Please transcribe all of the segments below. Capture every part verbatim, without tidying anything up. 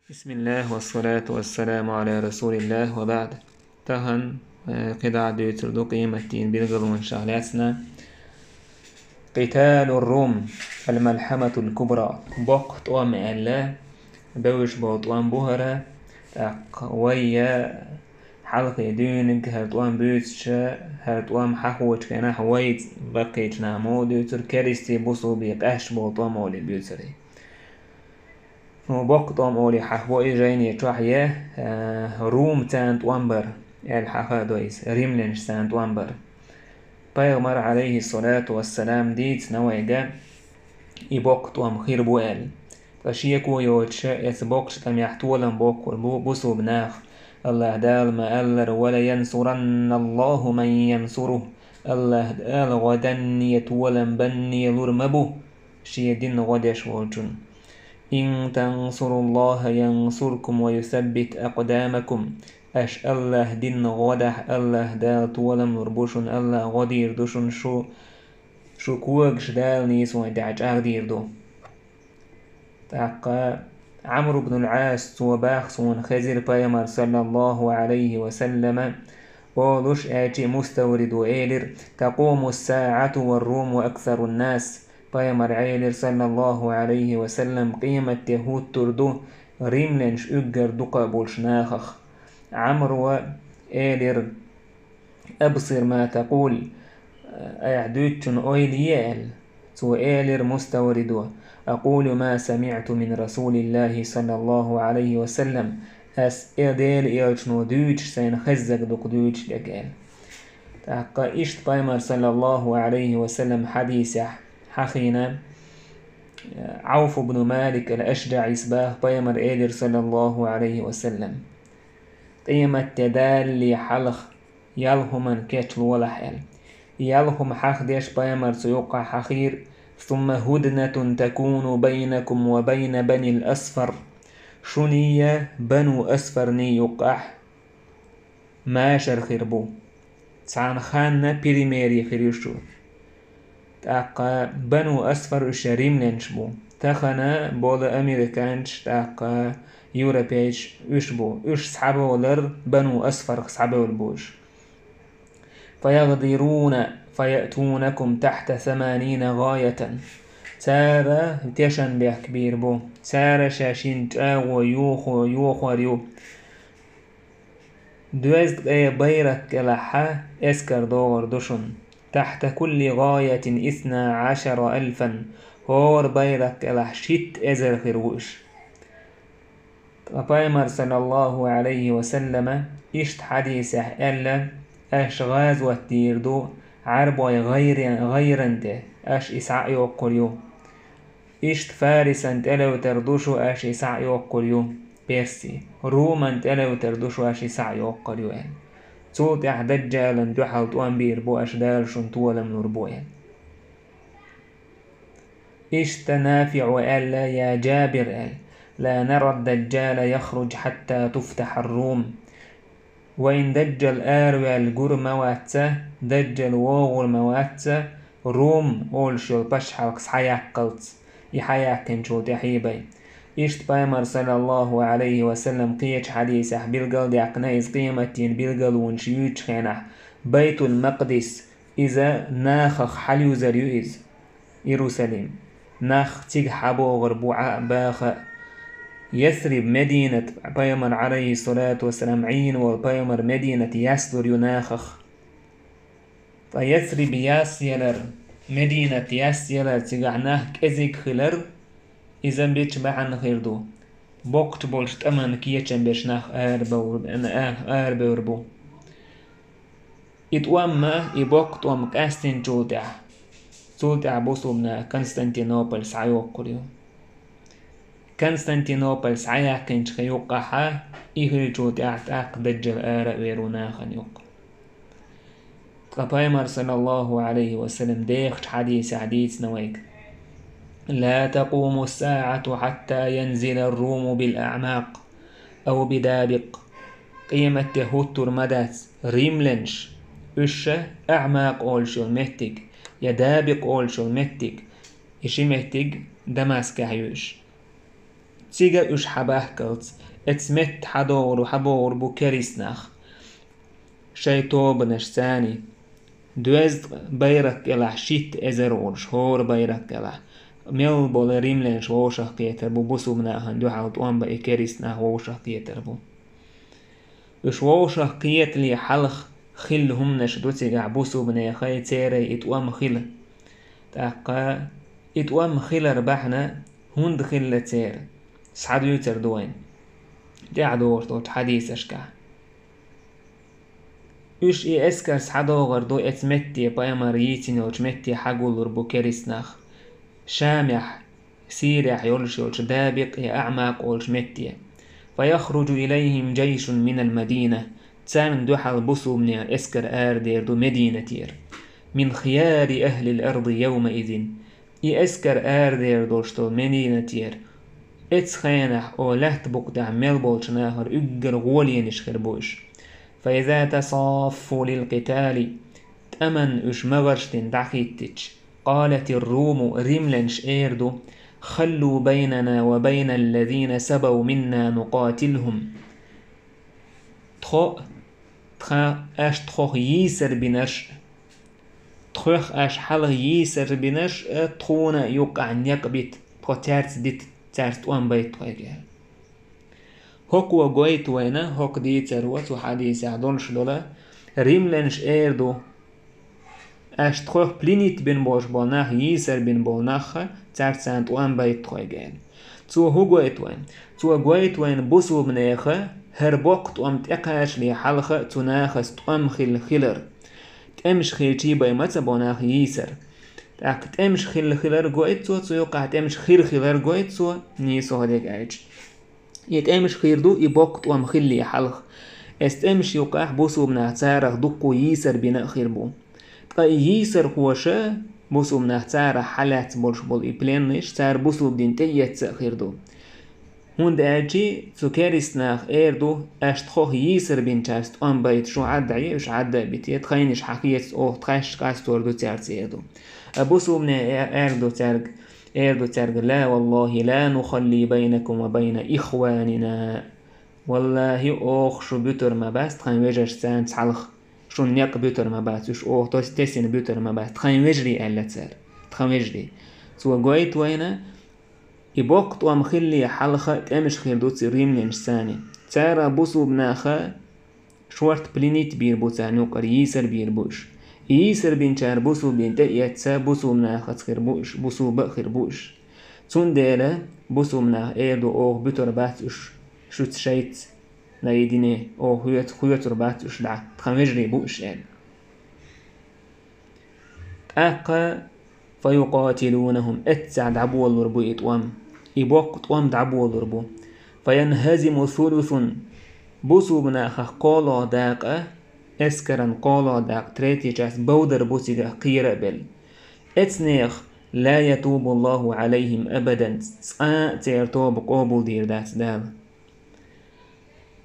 بسم الله والصلاة والسلام على رسول الله وبعد. Тахан, э, кхидӀа дуьйцур ду къематдийнан билгалонех лаьцна. قتال الروم الملحمة الكبرى. Боккха тӀом аьлла, бевзаш бола тӀом бу хӀара, тӀаккха вай я хьалхе дуьйна хӀара тӀом буьйцуш, хӀара тӀом хьахочу хенахь вайца баккхийчу наха муха дуьйцура, керистий, бусулбий къаьсташ бола тӀом олий буьйцура. Ну, боккха тӀом олий хьахабо и жайни чохь я, э, Рум царна тӀом бар, аьлла хьахадо иза, римлянаш царна тӀом бар. Пайхамар, Ӏалайхиссалату вассалам, дийцина вайга, и боккха тӀом хир бу аьлла. Ткъа шеко йоцуш, эцу боккхачу тӀамехь толам боккхур бу бусулба нах. АллахӀ Дала ма-аллара: «ولينصرن الله من ينصره». АллахӀ Дала гӀо данне, толам банне лур ма бу Шен динна гӀо деш волчунна. «إن تنصروا الله ينصركم ويثبت أقدامكم». Аша АллахӀ динна гӀо дахь, АллахӀ Дала толам лур бу шуна, АллахӀ гӀо дийр ду шуна, шу, шу когаш Дала нийсонан тӀехь чӀагӀдийр ду. ТӀаккха Ӏамр ибн ал-Ӏас, цо баха, суна хезира Пайхамар, саллаллаху Ӏалайхи ва саллама, олуш, аьлча, Муставридо элира: «تقوم الساعة والروم أكثر الناس». Пайхамар элира, саллаллаху Ӏалайхи ва саллам, къематде хӀуттур ду, римлянаш уггар дукха а болуш нахах. Ӏамро элира: «أبصر ما تقول», айхьа дуьйцучун ойла е аьлла. Цо элира Муставридо: «أقول ما سمعت من رسول الله صلى الله عليه وسلم». Ас э Делан элчано дуьйцуш сайна хеззарг ду-кх дуьйцуш дерг аьлла. ТӀаккха иштта Пайхамар, саллаллаху Ӏалайхи ва саллам, хьадисехь хьахийна, Ӏауф ибн Малик ал-АшжаӀис баха, Пайхамар элира, саллаллаху Ӏалайхи ва саллам: «Къематде далале хьалха ял хӀуманна кечлолахь», аьлла. Ял хӀума хьахдеш, Пайхамар цу юккъахь хьахийра: «ثم هدنة تكون بينكم وبين بني الأصفر». Шуний, Бану Асфарний юккъахь машар хир бу. Цхьана ханна перемирие хир ю шу. ТӀаккха Бану Асфар уьш римлянаш бу. Тахана болу американцаш, тӀаккха европейцаш уьш бу. Уьш схьабевлар Бану Асфарх схьабевлла бу уьш. «فيغدرون فيأتونكم تحت ثمانين غاية». Цара тешан бехк бийр бу. Цара шаьш йина чӀагӀо йохо-, йохор ю. Доьзткъе байракх кӀелахь эскар догӀур ду шуна. «تحت كل غاية اثنا عشر ألفا». ХӀора байракх кӀелахь шийтта эзар хир ву уьш. Ткъа Пайхамар, саллаллаху Ӏалайхи ва саллама, иштта хьадисехь аьлла: «Аша гӀазот дийр ду Ӏарбойн гӀайре-, гӀайран тӀе, аша и схьа а йоккхур ю. Иштта Фарисан тӀелевтар ду шу, аша и схьа а йоккхур ю, Перси. Руман тӀелевтар ду шу, аша и схьа а йоккхур ю», аьлла. Цул тӀаьхьа Даджалан дуьхьал тӀом бийр бу аша, Дала шуна толам лур бу, аьлла. Иштта НафиӀо аьлла: «يا جابر», аьлла, «لا نرى الدجال يخرج حتى تفتح الروم». Вайна Даджал араваьлла гур ма вац, Даджал вогӀур ма вац, Рум олуш йолу пачхьалкх схьаяккхалц, и схьаяьккхинчул тӀаьхьа бен. Иштта Пайхамар, саллаллаху Ӏалайхи ва саллам, кхечу хьадисехь билгалдаьккхина иза къематдийнан билгалонаш юьйцучу хенахь, Байтул-Макъдис, иза нахах хьалаюзар ю иза, Иерусалим. Нах цига хьабогӀур бу Ӏа а, баха а. Ясриб, Мединат, Пайхамар, Ӏалайхиссалату вассалам, Ӏийна волу Пайхамар, Мединат яслур ю нахах. Ткъа Ясриб ясъялар, Мединат ясъялар, цигахь нах кӀезиг хилар, иза бича бахьана хир ду. Боккхачу болчу тӀаман кечам беш нах арабевр-, а-, арабевр бу. И тӀом а, и боккха тӀом къаьстинчул тӀаьхьа, цул тӀаьхьа бусулбанаш Константинополь схьайоккхур ю. Константинополь схьаяьккхинчу хи юккъахьа, и хилчул тӀаьхьа тӀаккха Даджал ара а вер ву нахана юккъа. Ткъа Пайхамар, саллаллаху Ӏалайхи ва саллам, дехачу хьадисехь дийцина вайга: «لا تقوم الساعة حتى ينزل الروم بالأعماق أو بدابق». Къематде хӀуттур ма дац, римлянаш, уьш ша Аъмакъ олуш йолу меттиг, я Дабикъ олуш йолу меттиг, и ши меттиг Дамаскехь ю уьш. Цига уьш хьабахкалц, эца метта хьадогӀур, хьабогӀур бу керист нах. Шайн тобанаш царний. Доьзткъа байракх кӀелахь шийтта эзар волуш, хӀора байракх кӀелахь. Мел болу римлянаш вовшах кхетар бу, бусулба нахана дуьхьал тӀом бан и керист нах вовшах кхетар бу. Уьш вовшах кхетале хьалха хилла хӀуманаш ду цигахь бусулба нехан, церан и тӀом хила. ТӀаккха и тӀом хилар бахьана хӀунда хилла церан? Схьадуьйцур ду вайна тӀаьхьа догӀуш долчу хьадисашкахь. Уьш и эскар схьадогӀур ду эца метте, пайхамар йийцина йолчу метте хьагуллур бу керист нах. Шамехь, Сирехь йолуш йолчу Дабикъ я АӀмакъ олучу метте. فيخرج إليهم جيش من المدينة. Царна дуьхьал бусулба нехан эскар арадер ду Мединатера. من خيار أهل الأرض يومئذ. И эскар арадер долуш долу Мединатера эцу хенахь, о, лаьтта букъ тӀехь мел болчу нахара уггар гӀоленаш хир бу уьш. فإذا تصافوا للقتال. ТӀаман уьш магӀарш дина дӀахӀиттича, قالت الروم, римлянаш эр ду: خلوا بيننا وبين الذين سبوا منا نقاتلهم. Тхо, тхан, аш тхох йийсар бинарш, тхох аш хьалха йийсар бинарш, а, тхуна юккъахь некъ бита, тхо цаьрца дита, цаьрца тӀом байта тхоьга. ХӀокхо гойту вайна, хӀокху дийцаро цу хьадисехь долуш долу, римлянаш эр ду: аш тхох пленить бина болуш болу нах, йийсар бина болу нахха, цаьрца тӀом байта тхоьга аьлла. Цо хӀун гойту вайна? Цо гойту вайна бусулба нехан хӀара боккха тӀом тӀекхачале хьалха цу нахаца тӀом хилла хилар. ТӀемаш хилчий бен ма ца бо нах йийсар. ТӀаккха тӀемаш хилла хилар гойту цо, цу юккъахь тӀемаш хир хилар гойту цо, нийса хьо дерг аьлча. И тӀемаш хир ду, и боккха тӀом хилле хьалха. Эс тӀемаш юккъахь бусулба нах царах дуккха йийсар бина а хир бу. Ткъа и йийсархоша, бусулба нах царах хьалаьцна болуш болу и пленныш, цара бусулба дин тӀеэцца а хир ду. ХӀунда аьлча цу керист наха эр ду, аш тхох йийсар бинчаьрца тӀом байта, шу Ӏадда Ӏе, уьш Ӏадда а бите, тхайнаш хьан хецна оха тхаьш къастор ду цаьрца эр ду. А бусулба нехан эр ду цаьрга, эр ду цаьрга: لا والله لا نخلي بينكم وبين إخواننا. Валлахи, оха шу буьтур ма бац тхайн вежаршца цхьалха. Шун некъ буьтур ма бац уьш, оха тос-, тесина буьтур ма бац тхайн вежарий, аьлла цара. Тхан вежарий. Цо гойту вайна, и боккха тӀом хилле хьалха тӀемаш хир ду цу римлянашца. Цара бусулба наха шорта пленить бийр бу, царна юкъара йийсар бийр бу уьш. И йийсар бинчара бусулба дин тӀеэцца, бусулба нахаца хир бу уьш, бусулба а хир бу уьш. Цундела бусулба наха эр ду, оха буьтур бац уьш шуьца шайца наедине, оха хьоьца-, хьоьцур бац уьш дӀа, тхан вежарий бу уьш аьлла. ТӀаккха فيقاتلونهم, эццахь дӀаболалур бу и тӀом. И боккха тӀом дӀаболалур бу. فينهزم ثلث, бусулба нахах кхоалгӀа дакъа, эскаран кхоалгӀа дакъа, третья часть, бовдар бу цигахь кхера а белла. Эцнех لا يتوب الله عليهم أبدا, цкъа а церан тоба къобалдийр дац Дала.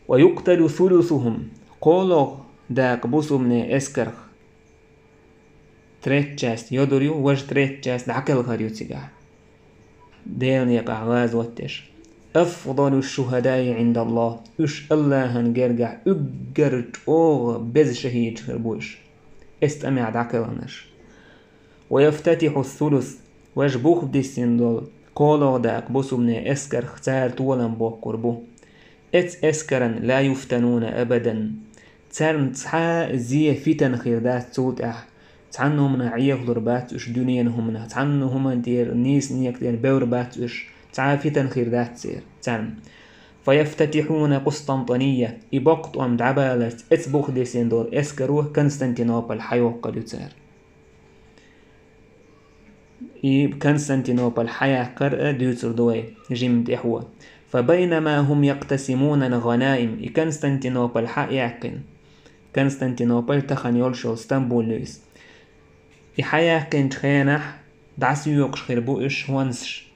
ويقتل ثلثهم, кхоалгӀа дакъа бусулба нехан эскарх третья часть йодур ю, важа третья часть дӀакхелхар ю цигахь. Делан некъахь гӀазот деш. أفضل الشهداء عند الله, уьш АллахӀан гергахь уггар чӀогӀа беза шахӀидаш хир бу уьш, эс тӀамехь дӀакхелхинарш. ويفتتح الثلث, важа бух дисина долу кхоалгӀа дакъа бусулба нехан эскарх цара толам боккхур бу. Эцу эскаран لا يفتنون أبدا, царна цхьа а зе, фитан хир дац цул тӀаьхьа. Цхьанна хӀуманах Ӏехалур бац уьш, дуьненан хӀуманах, цхьанна хӀуманна тӀера, нийса некъа тӀера бевр бац уьш, цхьа а фитан хир дац цер-, царна. فيفتتحون قسطنطينية, и боккха тӀом дӀабаларца эцу бух дисина долу эскаро Константинополь хьайоккхур ю цара. И Константинополь хьаяккхар а дуьйцур ду вай жимма тӀаьхьо. فبينما هم يقتسمون الغنائم, и Константинополь хьа а яьккхина. Константинополь тахана йолуш йолу Стамбул ю иза. И хьаяьккхинчу хенахь дӀасоькъуш хир бу уьш хӀонсаш.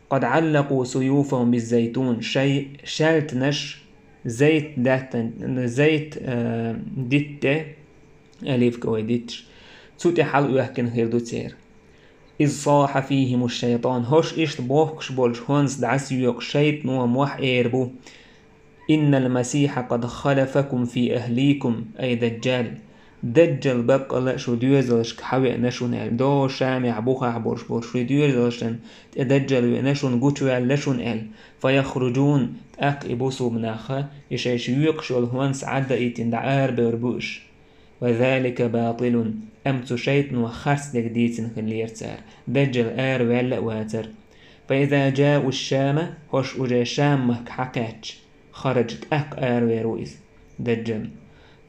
قد علقوا سيوفهم بالزيتون, шайн шаьлтанаш зайт даьттан-, зайт, э, дитте, оливковый дитташ, цу тӀе хьалаоьхкина хир ду церан. إذ صاح فيهم الشيطان, хӀорш иштта бохкуш болчу хӀонца дӀасайоькъуш шайтӀано мохь эр бу: إن المسيح قد خلفكم في أهليكم, أي دجال. Даджал баккъалла а шун доьзалшка хьавеана шуна аьлла, догӀу Шамехь бухахь болуш болу шун доьзалшна тӀе Даджал веана шуна, гучуваьлла шуна аьлла. فيخرجون, тӀаккха и бусулба нахха и шайша йоькъуш йолу хӀонца Ӏаддаийтина дӀаарабевр бу уьш. وذلك باطل, амма цу шайтӀано харцдерг дийцина хиллера цара, Даджал араваьлла а вацара. فإذا جاءوا الشام, хӀорш уже Шам-махка хьакхаьчча, خرج, тӀаккха аравер ву иза, Даджал.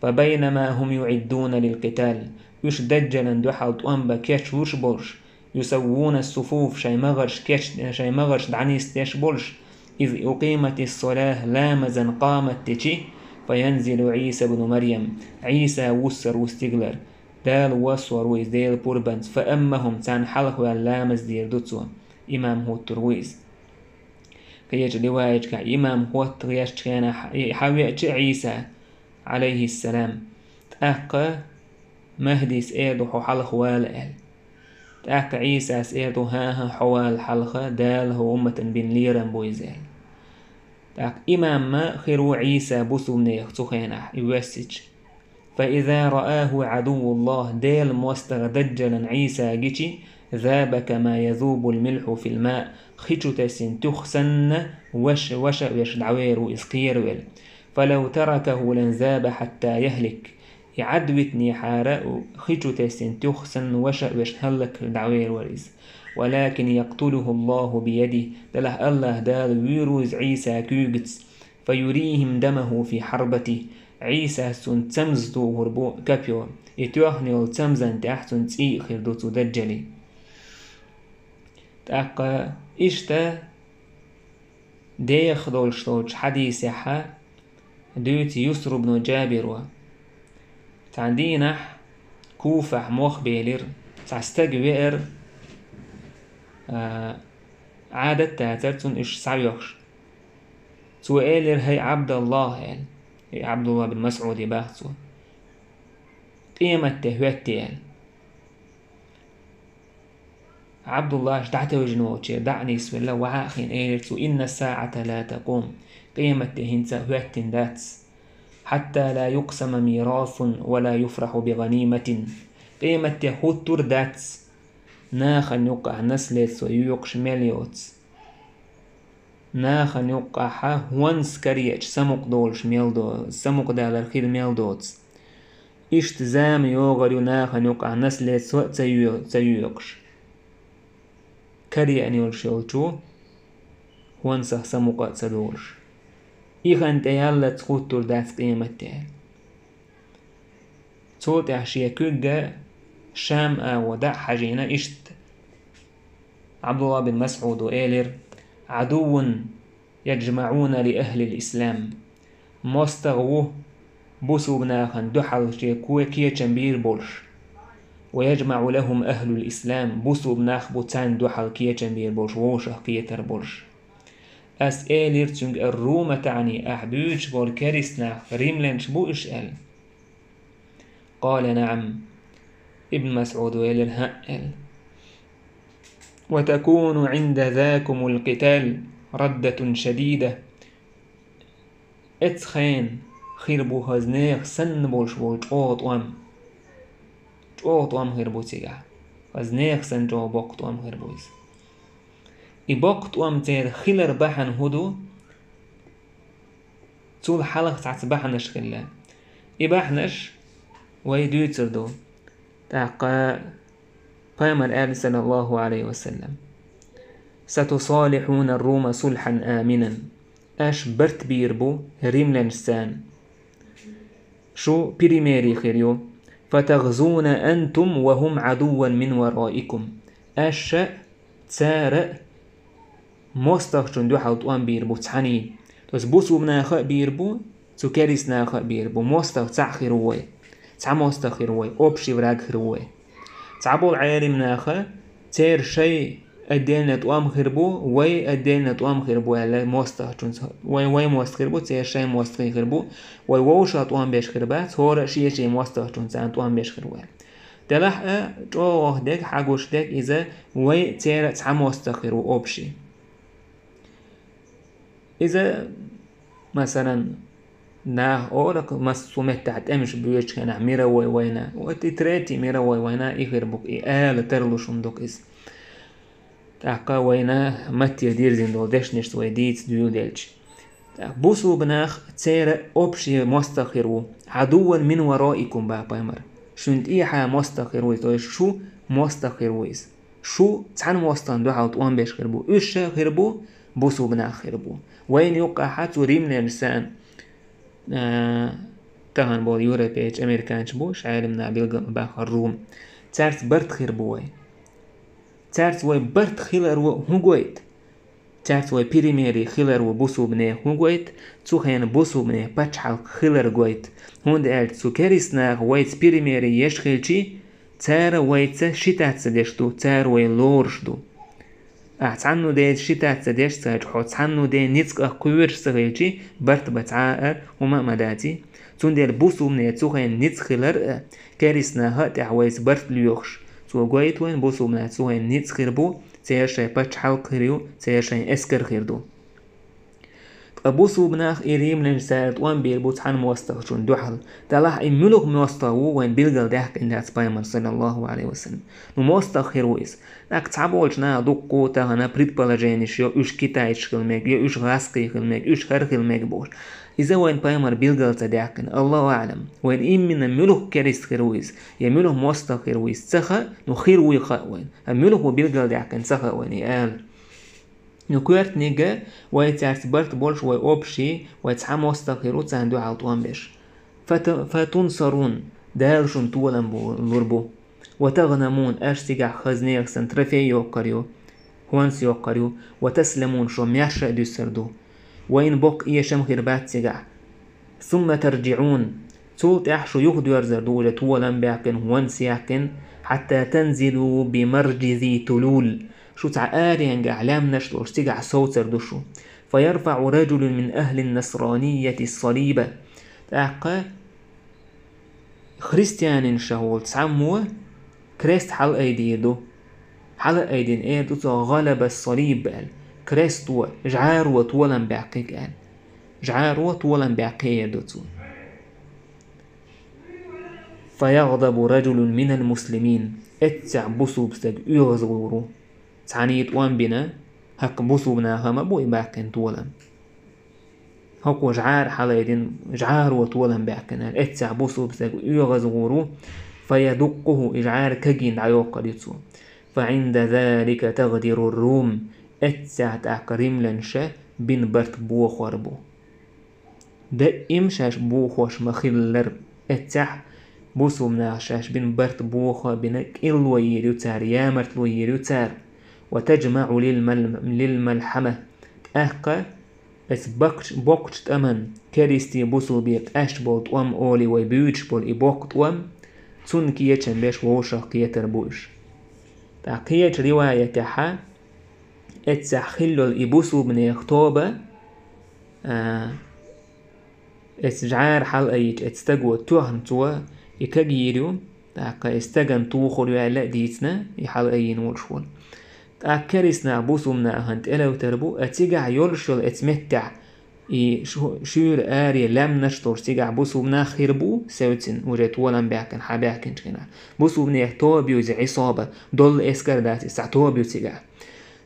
فبينما هم يعدون للقتال, уьш Даджалан дуьхьал тӀом бан кечлуш болуш, يسوون الصفوف, шайн магӀарш кеч-, шайн магӀарш дӀанисдеш болуш, إذ أقيمت الصلاة, ламазан къамат дечи, فينزل عيسى ابن مريم, Ӏийса вуссур ву стигалара, Дала воссор ву иза Делан пурбанца, فأمهم, царна хьалха ваьлла ламаз дийр ду цо, имам хӀуттур ву иза. Кхечу риваяташкахь имам хӀотта гӀертачу хенахь хьавеача Ӏийса, Ӏалайхиссалам, тӀаккха Махдис эр ду хьо хьалха вала аьлла. ТӀаккха Ӏийсас эр ду: хӀан-хӀа, хьо вала хьалха, Дала хӀокху умматана бина лерам бу иза аьлла. ТӀаккха имам ма хир ву Ӏийса бусулнех цу хенахь, и воьссича. فإذا رآه عدو الله, Делан мостагӀа Даджалан Ӏийса гичи, ذاب كما يذوب الملح في الماء, хи чу тесина туьха санна, ваша, ваша а веш дӀавер ву иза кхеравелла. فلو تركه لانذاب حتى يهلك. И Ӏадвитинехьара, хи чу тесина туьха санна, ваша а веш хӀаллакьхир дӀавер вара иза. ولكن يقتله الله بيده, делахь АллахӀ Дала вуьйр ву иза Ӏийса куьйгаца. فيريهم دمه في حربته, Ӏийсас цунна цамза тухур бу копьё, и тоьхна йолу цамзан тӀехь цунна цӀий а хир ду цу Даджалин. ТӀаккха иштта деха долуш долчу хьадисехь дуьйцу Юср ибн Джабиро. Цхьана дийнахь Куфахь мох белира, цхьа стаг веара, а, Ӏадат дацара цунна уьш схьавоьхуш. Цо элира: «ХӀай Ӏабдаллахь», — аьлла, и Ӏабдулла бин МасӀуде боху цо, — «къематде хӀоьттий», — аьлла. Ӏабдуллаш дӀатевжина волчеран дӀа а нисвелла, ваха а хиъна, элира цо: «إن الساعة لا تقوم», къематде хӀинца а хӀоьттина дац. «حتى لا يقسم ميراث ولا يفرح بغنيمة», къематде хӀуттур дац, нахана юккъахь наследство йоькъуш мел йоцу. Нахана юккъахьа хӀонс караеача самукъадолуш мел до-, самукъадалар хир мел доцу. Иштта зама йогӀур ю нахана юккъахь наследство а ца йо-, ца йоькъуш. Караеана йолуш йолчо хӀонсах самукъа а ца долуш. И хан тӀе яллалц хӀуттур дац къематде. Цул тӀаьхьа шен куьйга Шам агӀо дӀа а хьажийна иштта Ӏабдулла бин МасӀудо элира: «عدو يجمعون لأهل الإسلام». МостагӀа ву бусулба нахана дуьхьал шен ко-, кечам бийр болуш. «ويجمع لهم أهل الإسلام», бусулба нах бу царна дуьхьал кечам бийр болуш, вовшах кхетар болуш. Ас элира цуьнга: «الروم تعني», ахь буьйцуш болу керист нах, римлянаш бу уьш аьлла. «قال: نعم». Ибн МасӀудо элира: «ХӀаъ», — аьлла. «وتكون عند ذاكم القتال ردة شديدة». Эцу хенахь хир бу хаза нехан санна болуш болу чӀогӀа тӀом. ЧӀогӀа тӀом хир бу цигахь. Хаза нехан санна чӀогӀа боккха тӀом хир бу иза. И боккха тӀом церан хилар бахьана хӀун ду? Цул хьалха цхьацца бахьанаш хилла. И бахьанаш вай дуьйцур ду. ТӀаккха Пайхамар аьлла, саллаллаху алейхи ва саллям: «ستصالحون الروم صلحا آمنا». Аш барт бийр бу римлянашца. Шу перемирие хир ю. «فتغزون أنتم وهم عدوا من ورائكم». Аша а, цара а мостагӀчун дуьхьал тӀом бийр бу цхьаний. То есть бусулба наха а бийр бу, цу керист наха а бийр бу. МостагӀа цхьаъ хир ву вай. Цхьа мостагӀа хир ву вай. Общий враг хир ву вай. Цхьаболу Ӏелим наха церан шайн отдельно тӀом хир бу, вай отдельно тӀом хир бу аьлла мостагӀчунца. Вай, вай мостагӀа хир бу, церан шайн мостагӀий хир бу. Вай вовшах тӀом беш хир бац, хӀора а шен-шен мостагӀчунца тӀом беш хир ву аьлла. Делахь а чӀогӀа дег, хьагуш дег иза, вай церан цхьа мостагӀа хир ву общий. Иза, масалан, наха олу-кх массо а меттехь тӀемаш боьдучу хенахь мировой война. Вот и третий мировой война и хир бу-кх, и ала тарлуш хӀума ду-кх иза. ТӀаккха вайна матте дирзина долу дешнашца вай дийца дуьйладелча. ТӀаккха бусулба нах церан общий мостагӀа хир ву. «Ӏадувван мин вараикум», боху пайхамар. Шуна тӀехьа мостагӀа хир ву иза, то есть шу мостагӀа хир ву иза. Шу цхьана мостагӀна дуьхьал тӀом беш хир бу. Уьш ша хир бу, бусулба нах хир бу. Вайна юккъехь цу римлянашца, а, тахана болу европейчу, американчу бу, шаьлам нах билггал ма бахара Рум. Цаьрца барт хир бу вай. Цаьрца вай барт хилар ву хӀун гойту? Цаьрца вай перемирие хилар ву бусулбанех хӀун гойту? Цу хенахь бусулбанех пачхьалкх хилар гойту. ХӀунда аьлча цу керист наха вайца перемирие еш хилчий, цара вайца считаться деш ду, цара вай лоруш ду. Ахь цхьанну ден считаться деш ца хилча, хьо цхьанну ден ницкъах кхоьруш ца хилчий, барт бан цхьа а хӀума а ма даций. Цундела бусулбане цу хенахь ницкъ хилар а, керист наха а тӀехь вайца барт лоьхуш. Цо гойту вайна бусулбане цу хенахь ницкъ хир бу, церан шайн пачхьалкх хир ю, церан шайн эскар хир ду. Ткъа бусулба нах и римлянаш цара тӀом бийр бу цхьана мостагӀчунна дуьхьал. Делахь и муьлха мостагӀа ву вайна билггал даьккхина дац пайхамар, саллаллаху Ӏалайхи ва саллам. Ну, мостагӀа хир ву иза. ТӀаккха цхьаболчу наха дуккха а тахана предположенеш йо, уьш китайцаш хила мега, йо уьш гӀазкхий хила мега, уьш хӀара хила мега бохуш. Иза вайна пайхамар билггал ца даьккхина, Аллаху аӀлам. Вайна иммина муьлха керист хир ву иза, я муьлха мостагӀа хир ву иза ца хаьа, ну, хир вуй хаьа вайна. Амма муьлха ву билггал даьккхина ца хаьа вайна и ала. Ну, коьртаниг а вай цаьрца барт болуш, вай общий, вай цхьа мостагӀа хир ву царна дуьхьал тӀом беш. Фата-, фатунсарун, Дала шуна толам бу-, лур бу. Ва тагӀнамун, аша цигахь хаза нехан санна трофей йоккхур ю, хӀонс йоккхур ю. Ва тасламун, шо маьрша а дуьсур ду. Вайна боккха эшам хир бац цигахь. Сумма тарджиӀун. Цул тӀаьхьа шу юхадоьрзур ду уже толам баьккхина, хӀонс яьккхина, хьатта танзилу би марджи зи тулул. Шу цхьа аренгахь лаьмнаш долуш цигахь совцур ду шу. ФаярфаӀу раджулун мин ахлин насранийяти салиба. ТӀаккха христианин ша волу цхьаммо крест хьалаайдийр ду. Хьалаайдина эр ду цо гӀалаба салиб аьлла. Кресто, жӀаро толам баьккхи аьлла. ЖӀаро толам баьккхи эр ду цо. ФаягӀдабу раджулун минал муслимин. Эццехь бусулба стаг оьгӀаз гӀур ву. Цхьаний тӀом бина, хӀокху бусулба наха ма бу и баьккхина толам. ХӀокхо жӀара хьалайдина, жӀаро толам баьккхина аьлла, эццехь бусулба стаг оьгӀаз гӀур ву, фаядуккхуху, и жӀара кагийна дӀайоккхур ю цо. Фа Ӏинда залика тагӀдиру рум, эццехь тӀаккха римлянаш бина барт бохор бу. Даим шаьш бохош ма-хиллара, эццехь бусулба наха шаьш бина барт бохо бина кӀилло йийр ю цара, ямартло йийр ю цара. Ва таджмаӀу лил мал-, лил малхьама. ТӀаккха эцу боккхачу, боккхачу тӀаман, керистий бусулбий къаьсташ болу тӀом олий вай буьйцуш болу и боккха тӀом, цунна кечам беш вовшах кхетар бу уьш. ТӀаккха кхечу риваятехьа, эццехь хиллал и бусулбанех тоба, а, эцу жӀара хьалаайича, эцу стаго тоьхна цо и кагийр ю, тӀаккха и стагана тухур ю аьлла а дийцина, и хьалаайина волуш волу. ТӀаккха керист нах бусулба нахана тӀелевтар бу, а цигахь йолуш йолу эцу меттехь, и шу-, шуьйра аре лаьмнаш долуш цигахь бусулба нах хир бу, севцина, уже толам баьккхина, хьабаьккхинчу хенахь. Бусулбанех тоба ю иза Ӏисоба, долла эскар дац иза, цхьа тоба ю цигахь.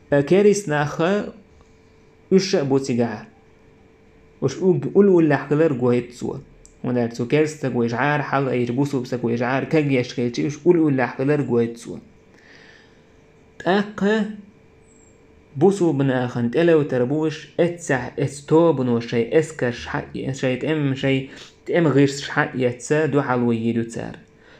Э, керист наха уьш а бу цигахь. Уьш уг-, уллуллехь хилар гойту цо. ХӀунда аьлча цу керстаг вай жӀара хьалаайча, бусулба стаг вай жӀара кагъеш хилча, уьш уллуллехь хилар гойту цо. ТӀаккха бусулба нахана тӀелевтар бу уьш, эццехь эцу тобано шайн эскарш хьа-, шайн тӀем-, шайн тӀеман гӀирсаш хьаэцна дуьхьал вай йийр ю цара.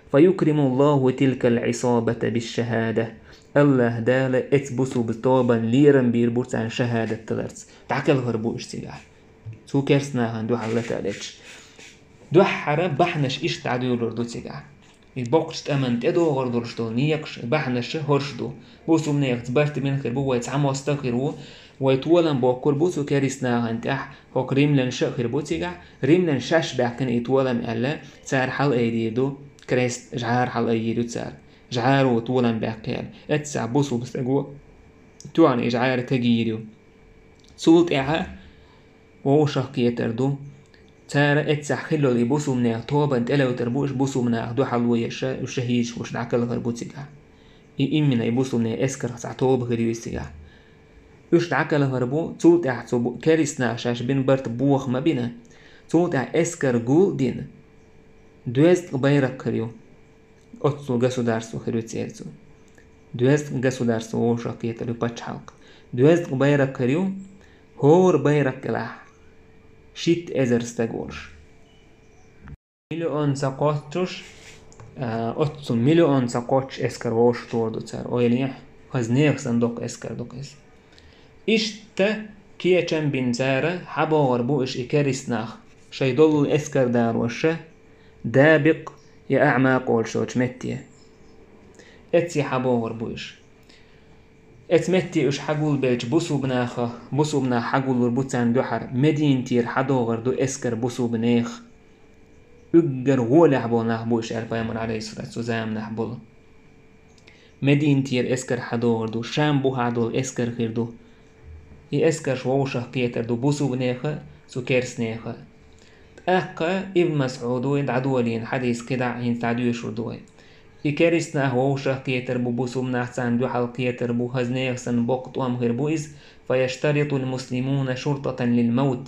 Фа юкримуллаху тилкал Ӏисабата бишшахӀада. АллахӀ Дала эцу бусулба тобанна лерам бийр бу царна шахӀадат даларца. ДӀакхелхар бу уьш цигахь. Цу керст нахана дуьхьал лата а леташ. Дуьххьара бахьанаш иштта дӀадуьйлур ду цигахь. И боккхачу тӀаман тӀедогӀур долуш долу некъаш, и бахьанаш хӀорш ду. Бусулбанехаца барт бина хир бу, вай цхьа мостагӀа хир ву, вай толам боккхур бу цу керст нахана тӀехь, хӀокху римлянаш а хир бу цигахь, римлянаш шаьш баьккхина и толам аьлла, цара хьалаайдийр ду. Крест жӀара хьалайийр ю цара. ЖӀаро толам баьккхи аьлла. Эццахь бусулба стаго тоьхна и жӀара кагийр ю. Цул тӀаьхьа вовшах кхетар ду. Цара эццахь хилла йолу и бусулбанех тобанна тӀелевтар бу, уьш бусулбанех дуьхьал ву еш, уьш шахӀидаш хӀуш дӀакалхар бу цигахь. И иммина и бусулбанех эскарх цхьа тоба хир ю иза цигахь. Уьш дӀакалхар бу, цул тӀаьхьа цу бу-, керистанаха шаьш бина барт боха ма бина. Цул тӀаьхьа эскар гул а дина, доьзткъа байракх хир ю. Оццул государство хир ю церан цу. Доьзткъа государство вовшах кхетар ю пачхьалкх. Доьзткъа байракх хир ю, хӀора байракх кӀелахь шийтта эзар стаг волуш. Миллион ца кхоччуш, а, оццул миллион ца кхоччуш эскар вовшах тора ду цара. Ойла е, хаза нехан санна доккха эскар ду-кх иза. Иштта кечам бина цара хьабогӀур бу уьш и керистанах, шайн доллу эскар далош, Дабикъ я АӀмакъ олуш йолчу метте. Эццахь хьабогӀур бу уьш. Эцу метте уьш хьагулбелча бусулбанахах, бусулбанах хьагуллур бу царна дуьхьара Мединатера хьадогӀур ду эскар бусулбанех. Уггар гӀолехь болу нах бу уьш аьлла пайхамар, Ӏалайхиссалату, цу заманахь болу. Мединатера эскар хьадогӀур ду, Шам бухахь долу эскар хир ду. И эскарш вовшах кхетар ду бусулбанеха а, цу керстанеха а. ТӀаккха Ибн Масъудо и дӀадолийна хьадис кхидӀа а хӀинца дӀадоьшур ду вай. И керстанах вовшах кхетар бу, бусулбанах царна дуьхьал кхетар бу, хаза нехан санна боккха тӀом хир бу иза: «فيشترط المسلمون شرطة للموت».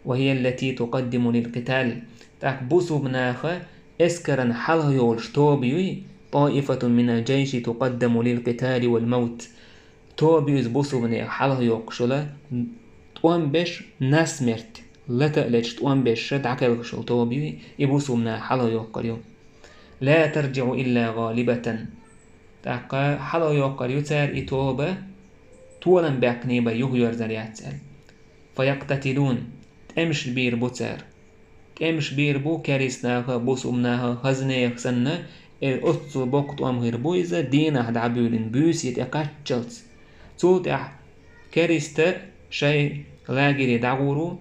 «وهي التي تقدم للقتال». ТӀаккха бусулбанаха эскаран хьалха йолуш тоба юй: «طائفة من الجيش تقدم للقتال والموت». Тоба ю иза бусулбанех хьалха йоккхуш йолу, тӀом беш, насмерть, лата а леташ тӀом беш дӀакхелхаш йолу тоба юй, и бусулбанаха хьалха йоккхур ю. «لا ترجع إلا غالبة». ТӀаккха хьалха йоккхур ю цара и тоба, толам баьккхинехь бен юхайоьрзур яц аьлла. «فيقتتلون», тӀемаш бийр бу цара. ТӀемаш бийр бу керистанаха, бусулбанаха, хаза нехан санна, э, оццул боккха тӀом хир бу иза, дийнахь дӀабуьйлина буьйса тӀе кхаччалц. Цул тӀаьхьа кериста шайн лагере дӀагӀур ву,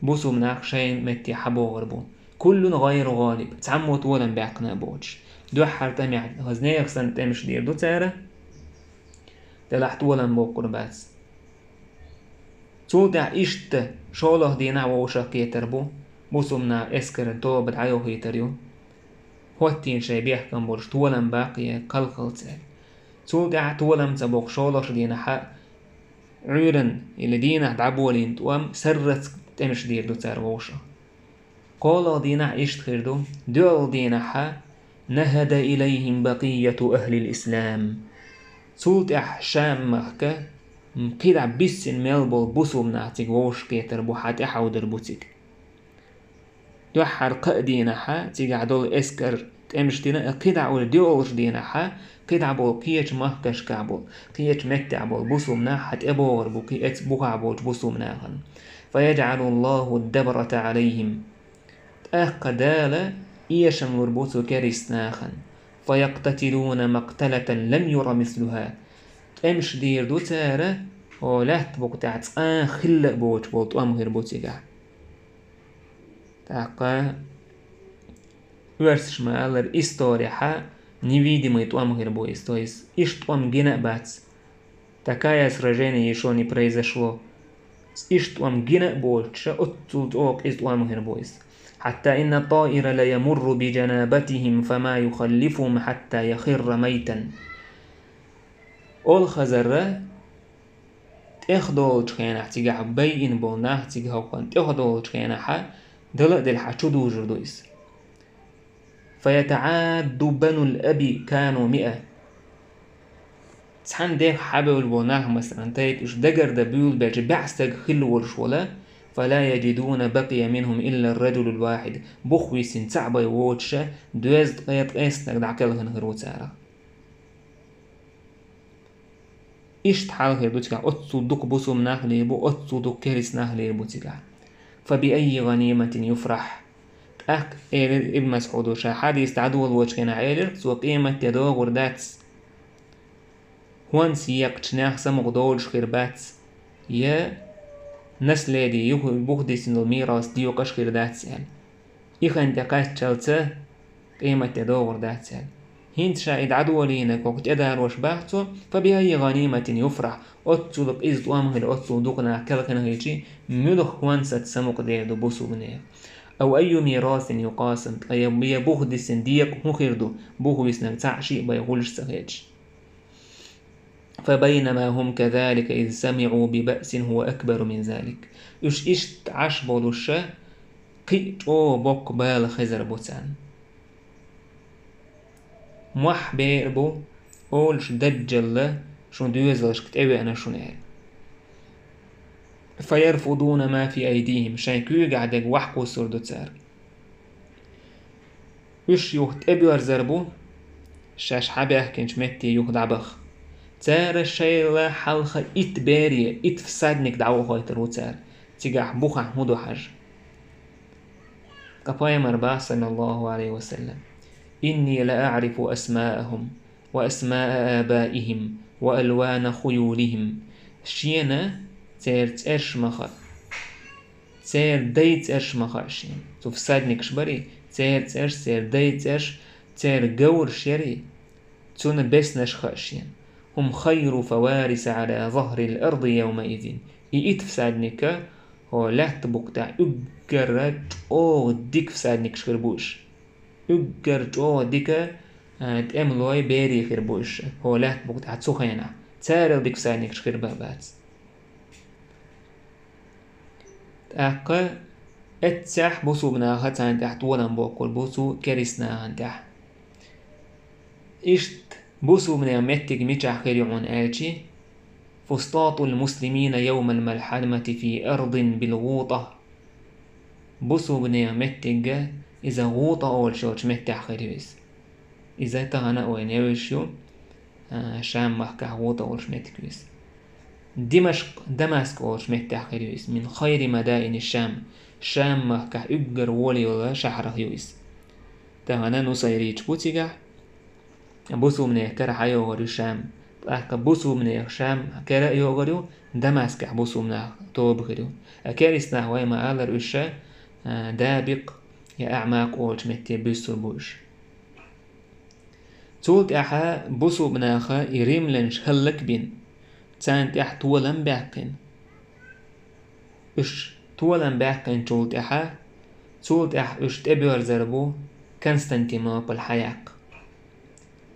бусулбанах шайн метте хьабогӀур бу. «كل غير غالب», цхьаммо толам баьккхина а боцуш. Дуьххьара тӀамехь хаза нехан санна тӀемаш дийр ду цара, делахь толам боккхур бац. Цул тӀаьхьа иштта шолгӀа дийнахь вовшах кхетар бу, бусулбанах эскаран тоба дӀайохуьйтур ю. ХӀоттийна шайн бехкам болуш толам баккха я кхалхалц аьлла. Цул тӀаьхьа толам ца боккху шолгӀачу дийнахьа Ӏуьйранна или дийнахь дӀаболийна тӀом сарралц тӀемаш дийр ду цара вовшах. КхоалгӀа дийнахь иштта хир ду, доьалгӀа дийнахьа: «نهد إليهم بقية أهل الإسلام». Цул тӀаьхьа Шам-махка кхидӀа биссина мел болу бусулбанах цига вовшах кхетар бу, хьан тӀехьовдар бу цига. Дуьххьара кхаа дийнахьа цигахь долу эскар тӀемаш дина, кхидӀа уьш доьалгӀачу дийнахьа кхидӀа болу кхечу махкашкахь болу, кхечу меттехь болу бусулбанах хьан тӀебогӀур бу кхин эцу бухахь болчу бусулбанахана. «فيجعل الله الدبرة عليهم». ТӀаккха Дала эшам лур бу цу керистанахана. «فيقتتلون مقتلة لم ير مثلها». ТӀемаш дийр ду цара, о, лаьтта букъа тӀехь цкъа а хилла а боцуш болу тӀом хир бу цигахь. ТӀаккха оьрсаша ма-аллара, историхьа невидимый тӀом хир бу иза, то есть иштта тӀом гина а бац. «Такое сражение ещё не произошло». Иштта тӀом гина а боцуша, оццул чӀогӀа иза тӀом хир бу иза. «حتى إن الطائر ليمر بجنابتهم فما يخلفهم حتى يخر ميتا». Олхазарра тӀехдолучу хенахь, цигахь байина болу нах цига хӀокхунна тӀехдолучу хенахьа дала а делахьа чу дужур ду иза. «فيتعاد بنو الأب كانوا مئة». Цхьана дех хьабевлла болу нах, масалан, тайпа уьш дагардан буьйлабелча баьӀ стаг хилла волуш вола, «فلا يجدون بقي منهم إلا الرجل الواحد». Бух висина цхьаъ бен воцуша, доьзткъе ткъеснаг дӀакхелхина хир ву царах. Иштта хьал хир ду цигахь, оццул дукха бусулба нах лийр бу, оццул дукха кериста нах лийр бу цигахь. «فبأي غنيمة يفرح». ТӀаккха элира Ибн Масхьудо ша хьадис дӀадолочу хенахь элира, цо къематде догӀур дац. ХӀонс екъчу нех самукъа долуш хир бац, я наследие юха бухдисина долу мирас доькъуш хир дац аьлла. И хан тӀе кхаччалца Къематде догӀур дац аьлла. ХӀинца ша и дӀадолийна кху тӀедарош бах цо, فبأي غنيمة يفرح, оццул къиза тӀом хилла, оццул дукха нах кхелхина хилча, муьлха хӀонсаца самукъадер ду бусулба нехан? أو أي ميراث يقاسم, ткъа я, я бух дисина декъа хӀун хир ду, бух виснарг цхьаъ шиъ бай гӀуллаш ца хеташ? فبينما هم كذلك إذ سمعوا ببأس هو أكبر من ذلك. Уьш иштта Ӏаш болуша, кхин а чӀогӀа боккха бала хезар бу царна. Мохь бер бу, олуш Даджалла шун доьзалшка тӀевеана шуна аьлла. فيرفضون ما في أيديهم, шайн куьйгахь дерг вахкхуссур ду цара. Уьш юха тӀебоьрзар бу, шаьш хьабаьхкинчу метте юха дӀабаха. Цара шайла хьалха итт бере, итт всадник дӀавохуьйтур ву цара, цигахь бухахь хӀун ду хьажа. Ткъа пайхамар бах, саллаллаху алейхи ва саллям: إني لأعرف أسماءهم وأسماء آبائهم وألوان خيولهم. Шена церан цӀерш ма хаьа. Церан дай цӀерш ма хаьа шена. Цу всадникаш барий, церан цӀерш, церан дай цӀерш, церан говраш ярий, цунна беснаш хаьа шена. هم خير فوارس على ظهر الأرض يومئذ. И итт всадника хӀо лаьтта букъ тӀехь уггар чӀогӀа дика всадникаш хир бу уьш. Уггар чӀогӀа дика, а, тӀемалой берий хир бу уьш, хӀо лаьтта букъ тӀехь цу хенахь. Царал дика всадникаш хир бан бац. ТӀаккха эццехь бусулба наха царна тӀехь толам боккхур бу цу керист нахана тӀехь. Иштта бусулбанийн меттиг мичахь хир ю хьуна аьлчи: فسطاط المسلمين يوم الملحمة في أرض بالغوطة. Бусулбанийн меттигга иза ГӀутӀа олуш йолчу меттехь хир ю иза. Иза тахана а вайна евзаш ю, а, Шам-махкахь ГӀутӀа олуш меттиг ю иза. Димашкъ, Дамаск олуш меттехь хир ю иза. من خير مدائن الشام. Шам-махкахь уггар вола йолу шахьарах ю иза. Тахана Нусайрийчу бу цигахь, бусулбанех кара хьайогӀур ю Шам. ТӀаккха бусулбанех Шам кара а йогӀур ю, Дамаскехь бусулбанах тоба хир ю. А керист нах вай ма-аллара уьш, а, Дабикъ я АӀмакъ олучу метте буьссур бу уьш. Цул тӀаьхьа бусулбанаха и римлянаш хӀаллакбина, царна тӀехь толам баьккхина. Уьш толам баьккхинчул тӀаьхьа, цул тӀаьхьа уьш тӀебоьрзар бу Константинополь хьаяккха,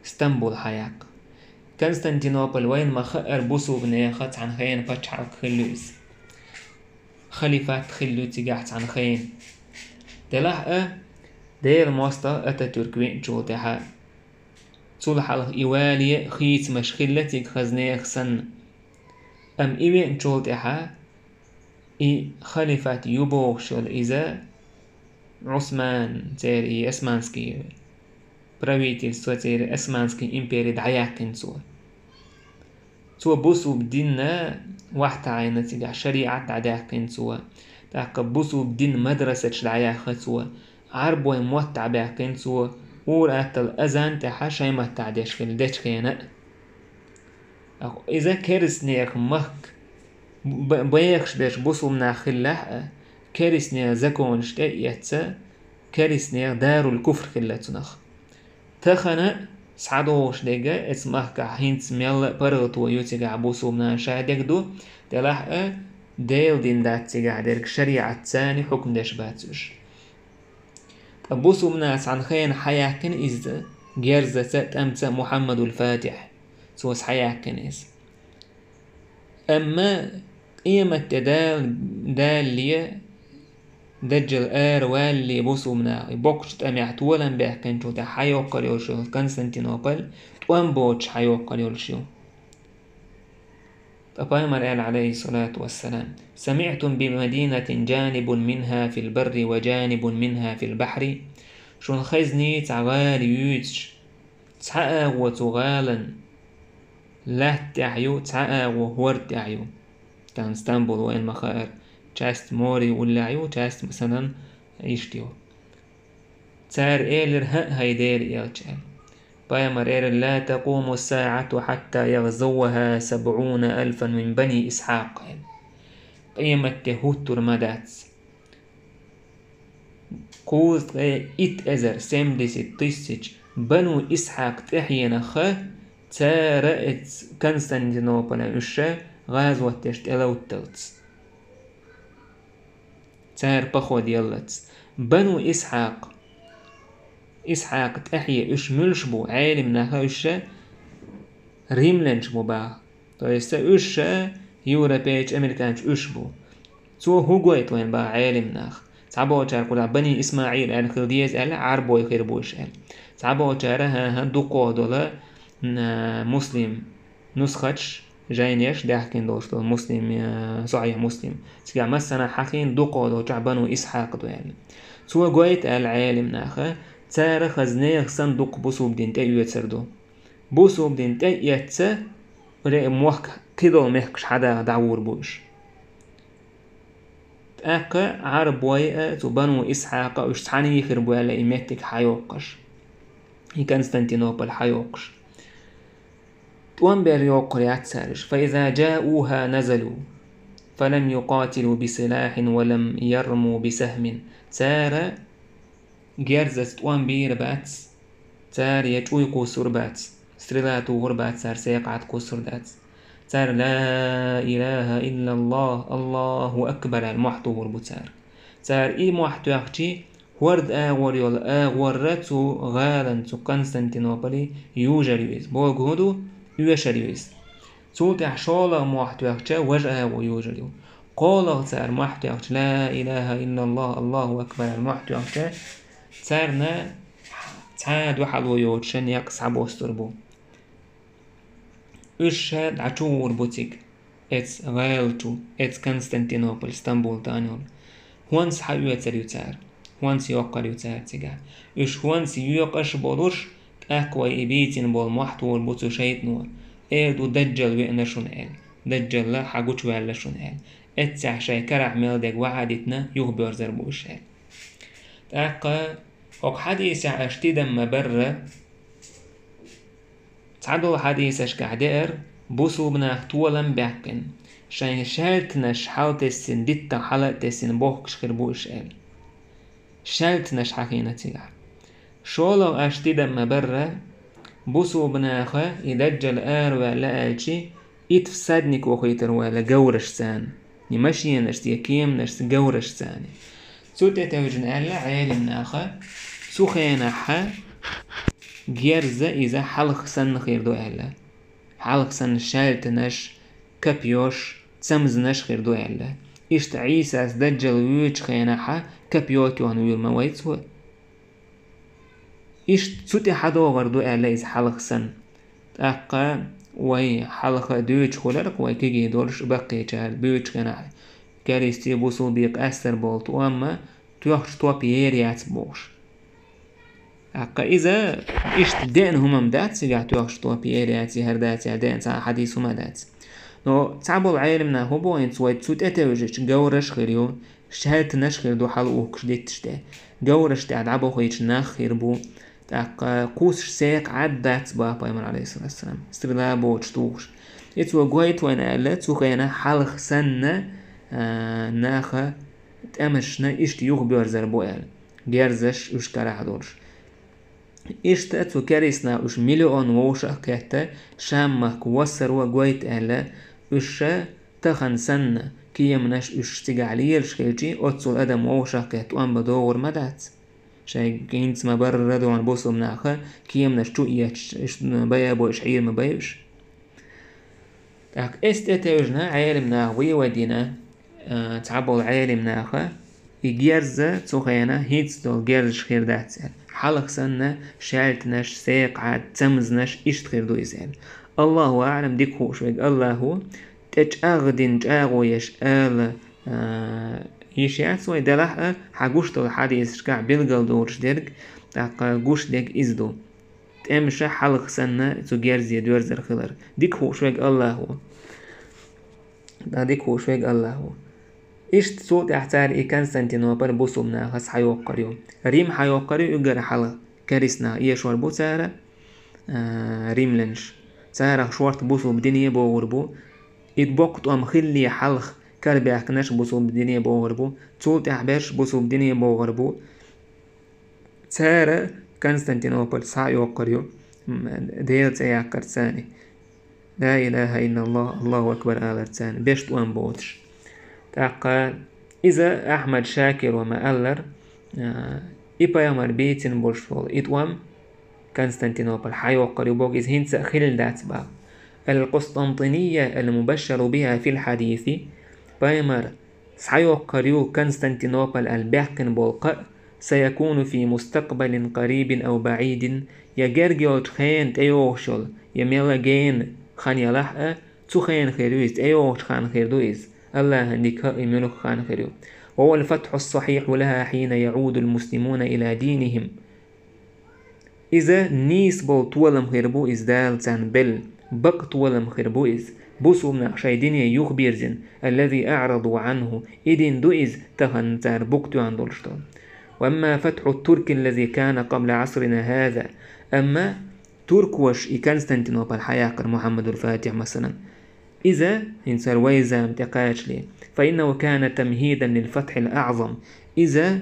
Стамбул хьаяккха. Константинополь вайна ма-хаъара бусулбанеха цхьана хенан пачхьалкх хилла ю иза. Халифат хилла ю цигахь цхьана хенан. Делахь а, Делан мостагӀа Ататюрк веъначул тӀаьхьа, цул хьалха и вале а хийцамаш хилла цига хазнех санна. Амма и веъначул тӀаьхьа и халифат ю бохуш йолу иза Ӏусман, церан и османский правительство, церан османский импери дӀаяьккхина цо. Цо бусулба динна вахтахьайна цигахь шариӀат дӀадаьккхина цо. ТӀаккха бусулба дин мадрасаташ дӀаяьхна цо. Ӏарбойн мотт дӀабаьккхина цо. Ур-атталла азан тӀехь шайн маттахь деш хилла дечхьена а. Иза керстанех махка б-, бехаш берш бусулба нах хиллехь а, керстанех законаш тӀе а эцна, керстанех дарул куфр хилла цунах. Тахана схьадогӀуш дерг, эцу махкахь хӀинца мелла а паргӀато ю цигахь бусулба нах ша дерг ду, делахь а Делан дин дац цигахь дерг, шариӀатца царна хьукм деш бац уьш. Ткъа бусулба нах цхьана хенан хьаяьккхина иза, герзаца а, тӀамца а Мухьаммадул Фатихь, цо схьаяьккхина иза. Амма къематде дал-, далале, Даджал ара валале бусулба наха, и боккхачу тӀамехь толам баьккхинчул тӀаьхьа хьайоккхур йолуш йолу Константинополь тӀом боцуш хьайоккхур йолуш ю. Ткъа пайхамар аьлла, Ӏалайхиссалату вассалам: سمعتم بمدينة جانب منها في البر وجانب منها في البحر. Шуна хезний цхьа гӀала юьйцуш, цхьа агӀо цу гӀалан лаьтта тӀехь ю, цхьа агӀо хӀорда тӀехь ю. Тахана Стамбул вайна ма-хаъара, часть море уллехь ю, часть, масалан, иштта ю. Цара элира: «ХӀаъ, хӀай Делан элча», аьлла. Пайхамар элира: «لا تقوم الساعة حتى يغزوها سبعون ألفا من بني إسحاق», аьлла. Къематде хӀуттур ма дац, Кхузткъе итт эзар, семьдесят тысяч, Бану Исхьакъ тӀехьенах, цара эц Константинополе уьш гӀазот деш тӀелотталц. Цара поход яллалц. Бану Исхьакъ, Исхьакъ тӀехье уьш муьлш бу, Ӏелимнаха уьш римлянаш бу баха. То есть уьш европейчу, американчу уьш бу. Цо хӀун гойту вайн баха Ӏелимнаха? Цхьаболчара кхузахь Бани ИсмаӀил аьлла хила деза аьлла, Ӏарбой хир бу уьш аьлла. Цхьаболчара, хӀан-хӀа, дукхо долу, м, а, муслим нусхаташ, жайнеш, даьхкина долуш долу Муслим, э, Сахьихь Муслим. Цигахь массанхьа хьахийна дукхо долчохь Бану Исхьакъ ду аьлла. Цо гойту аьлла Ӏелимнаха, цара хаза нехан санна дукха бусулба дин тӀе оьцур ду. Бусулба дин тӀе а эцна, ре-, мохк кхидолу мехкаш хьада дӀагӀур бу уьш. ТӀаккха Ӏарбой а цу Бану Исхьакъа уьш цхьаьна хир бу аьлла и меттиг хьайоккхуш. И Константинополь хьайоккхуш. ТӀом бер йоккхур яц цара уьш. فإذا جاءوها نزلوا فلم يقاتلوا بسلاح ولم يرموا بسهم. Цара герзаца тӀом бийр бац, цара я чӀуй кхуссур бац, стрела тухур бац, цара секхаӀад кхуссур дац. Цара «Ла илаха иллаллах, Аллаху акбар» аьлла мохь тухур бу цара. Цара и мохь тоьхчи, хӀорда агӀор йолу агӀорра цу гӀалан, цу Константинополе южар ю иза. Богу хӀун ду? Оьшар ю иза. Цул тӀаьхьа шолгӀа мохь тоьхча, важа агӀо южар ю. КхоалгӀа цара мохь тоьхча, «Ла илаха иллаллах, Аллаху акбар» аьлла мохь тоьхча, царна цхьа а дуьхьало йоцуш некъ схьабостур бу. Уьш ша дӀачу гӀур бу цига, эца гӀала чу, эца Константинополь, Стамбул тӀе йолу. ХӀонс хьаоьцур ю цара, хӀонс йоккхур ю цара цигахь. Уьш хӀонс йоькъуш болуш, тӀаккха вай и бийцина болу мохь тухур бу цу шайтӀано, эр ду, Даджал веана шуна аьлла. Даджалла хьагучуваьлла шуна аьлла. Эццехь шайн карахь мел дерг вахьа а дитина, юхабоьрзур бу уьш аьлла. ТӀаккха хӀокху хьадисехь аша тидам ма-барра, цхьадолу хьадисашкахь деара, бусулба нах толам баьккхина, шайн шаьлтанаш хьала тесна, диттах хьала а тесна бохкуш хир бу уьш аьлла. Шаьлтанаш хьахийна цигахь. ШолгӀа аша тидам ма-барра, бусулба наха и Даджал араваьлла аьлчи, итт всадник вохуьйтур ву аьлла говрашца. И машенашца, я кеманашца, говрашца. Цу тӀе тевжина аьлла Ӏелим наха, цу хенахь герза иза хьалха санна хир ду аьлла. Хьалха санна шаьлтанаш, копьёш, цамзанаш хир ду аьлла. Иштта Ӏийсас Даджал вуьйчу хенахь копьё тоьхна вуьйр ма вай цо. Иштта цу тӀе хьадогӀур ду аьлла иза хьалха санна. ТӀаккха вай хьалха дуьйцуш хуьлура-кх вай кегий долуш баккхийчара буьйцучу хенахь, керистий, бусулбий къаьстар болу тӀом тоьхча топ ер яц бохуш. ТӀаккха иза иштта деана хӀума-м дац, цигахь тоьхча топ ер яц, хӀара дац, яра деана цхьа а хьадис хӀума дац. Но цхьаболу Ӏелим наха хӀун боху хӀинца вай цу тӀе тевжича, говраш хир ю, шаьлтанаш хир ду хьала ухкуш дитташ тӀе. Говраш тӀехь дӀабохуьйтуш нах хир бу. ТӀаккха кхуссуш секхаӀад дац боху Пайхамар, алейхиссалату вассалам, стрела боцуш тухуш. И цо гойту вайна аьлла, цу хенахь хьалха санна, а, наха тӀемашна иштта юхабоьрзур бу аьлла, герзаш уьш карахь долуш. Иштта цу керист наха уьш миллион вовшах а кхетта, Шам-махка воссаро гойту аьлла, уьш ша тахана санна, кеманаш уьш цигахь лелаш хилчи, оццул адам вовшах а кхетта тӀом бан догӀур ма дац. Шайн хӀинца ма-барра догӀу бусулба наха кеманаш чу а етташ, уьш бай а бой, уьш Ӏийр ма бай уьш. ТӀаккха эс тӀе тевжина Ӏелим наха вывод дина, а, цхьаболу Ӏелим наха, и герза цу хенахь хӀинца долу герзаш хир дац аьлла. Хьалха санна шаьлтанаш, секхаӀад, цамзанаш иштта хир ду иза аьлла. Аллаху аӀлам, дика хууш верг Аллахо, тӀе чӀагӀдина чӀагӀо еш ала, а, йиш яц вай, делахь а, хьан гуш долу хьадисашкахь билгал долуш дерг, тӀаккха гуш дерг иза ду. ТӀемаша хьалха санна цу герзе доьрзур хилар. Дика хууш верг Аллахо. Да, дика хууш верг Аллахо. Иштта цул тӀаьхьа цара и Константинополь бусулба нахаца хьайоккхур ю. Рим хьайоккхур ю уггар хьалха. Керист нах эшор бу цара, а, римлянаш. Царах шорта бусулба дине богӀур бу. И боккха тӀом хилле хьалха карабаьхкинарш бусулба дине богӀур бу. Цул тӀаьхьа берш бусулба дине богӀур бу. Цара Константинополь схьайоккхур ю, м, Делан цӀе яккхарца. Ла илаха иллаллах, Аллаху акбар аларца, беш тӀом боцуш. ТӀаккха иза Ахьмад Шакиро ма-аллара, а, и пайхамар бийцина болуш волу и тӀом Константинополь схьайоккхур ю боху, иза хӀинца а хилла дац боху. Ал-Къустантинийя ал-мубашшару биха фил хьадиси, пайхамар схьайоккхур ю Константинополь аьлла баьккхина болу кхаъ, саякуну фи мустакъбалин къарибин ав баӀидин, я герга йолчу хенан тӀейогӀуш йолу, я мелла гена хан ялахь а, цу хенан хир ю иза, тӀейогӀучу ханна хир ду иза, Аллахьан дика хан и муьлхха хан хир ю. Ва вал фатхьу сахьихьу лаха хьина яӀудул муслимуна ила динихим. Иза нийса болу толам хир бу иза, Дала царна белла, бакъ толам хир бу иза. Бусулба нах шайн дине юхабирзина, аллази аъраду Ӏанху, и дин ду иза, тахана цара букъ тоьхна долуш долу. Ва амма фатхьу турки аллази кана къабла Ӏасрина хаза. Амма туркоша и Константинополь схьаяккхира Мухьаммадул Фатихь, масалан, иза, хӀинца хӀара вайн заманна тӀекхачале, фа иннаху кана тамхӀидан лил фатхьил аӀзам. Иза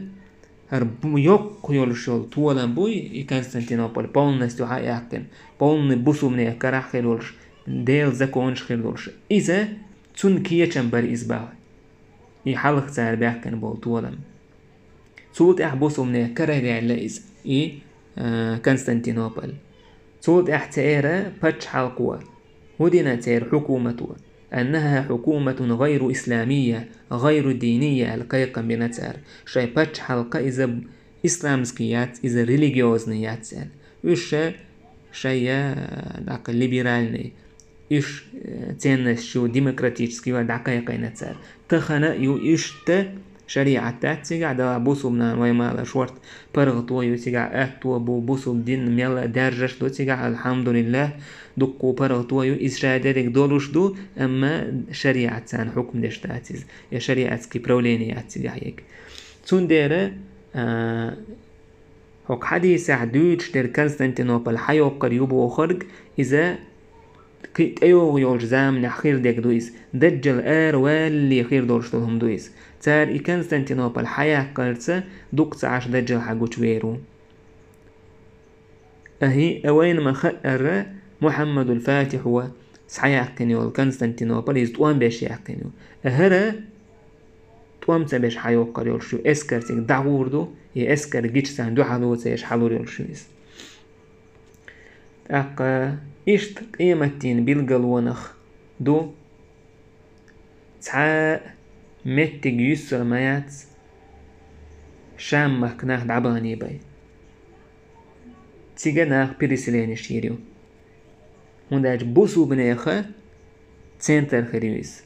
хӀара бу-, йоккха йолуш йолу толам буй, и Константинополь полностью схьаяьккхина, полный бусулбанех карахь хир йолуш, Делан законаш хир долуш. Иза цунна кечам бара иза боху. И хьалха цара баьккхина болу толам. Цул тӀаьхьа бусулбанех карара яьлла иза, и, а, Константинополь. Цул тӀаьхьа церан пачхьалкхо, хӀун дина церан хьукумато? Аннаха хьукуматун гӀайру исламийя, гӀайру динийя аьлла кхайкхам бина цара. Шайн пачхьалкх иза исламский яц, иза религиозный яц аьлла. Уьш ша-, шайн, а, дӀаккха либеральный, уьш, э, ценностьш ю, демократический ю аьлла дӀакхайкхийна цара. Тахана а ю иштта, шариӀат дац цигахь, дала бусулба нахана вай мала шорта паргӀато ю цигахь, аьтто бу, бусулба дин мелла а даьржаш ду цигахь, алхьамдулиллах, дуккха паргӀато ю, иза ша дерриг долуш ду, амма шариӀат царна хьукм деш дац иза, я шариатский правление яц цигахь ерг. Цундела, а, хӀокху хьадисехь дуьйцуш дерг Константинополь схьайоккхур ю бохург, иза кхин а тӀейогӀу йолчу заманехь хир дерг ду иза, даджал ара валале хир долуш долу хӀума ду иза. Цара и Константинополь схьаяккхарца дукха ца Ӏаш даджал схьагучу вер ву. АхӀи, а вайна ма-хаъара, Мухьаммадул Фатихьо схьаяьккхина йолу Константинополь иза тӀом беш яьккхина ю. А хӀара тӀом ца беш схьайоккхур йолуш ю, эскар цига дӀагӀур ду, и эскар гича царна дуьхьало ца еш схьалур йолуш ю иза. ТӀаккха иштта къематдийнан билгалонах ду, цхьа а меттиг юьсур ма яц Шам-махка нах дӀабахний бен. Цига нах переселенеш йийр ю. ХӀунда аьлча бусулбанеха центр хир ю иза.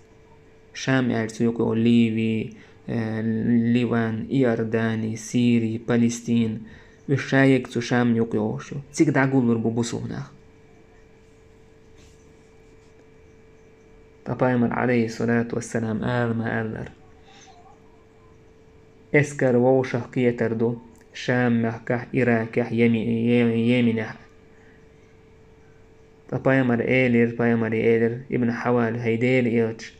Шам аьлча цу юкъа Ливи, э, Ливан, Иордани, Сири, Палестин. Уьш шайиг цу Шамна юкъа йогӀуш ю. Цига дӀагуллур бу бусулба нах. Ткъа пайхамар, алейхиссалату вассалам, ала ма-аллара: эскар вовшах кхетар ду Шам-махкахь, Иракехь, Йеми-, Йе-, Йеменехь. Ткъа пайхамар элира, пайхамаре элира, Ибн Хьавали: хӀай Делан элча,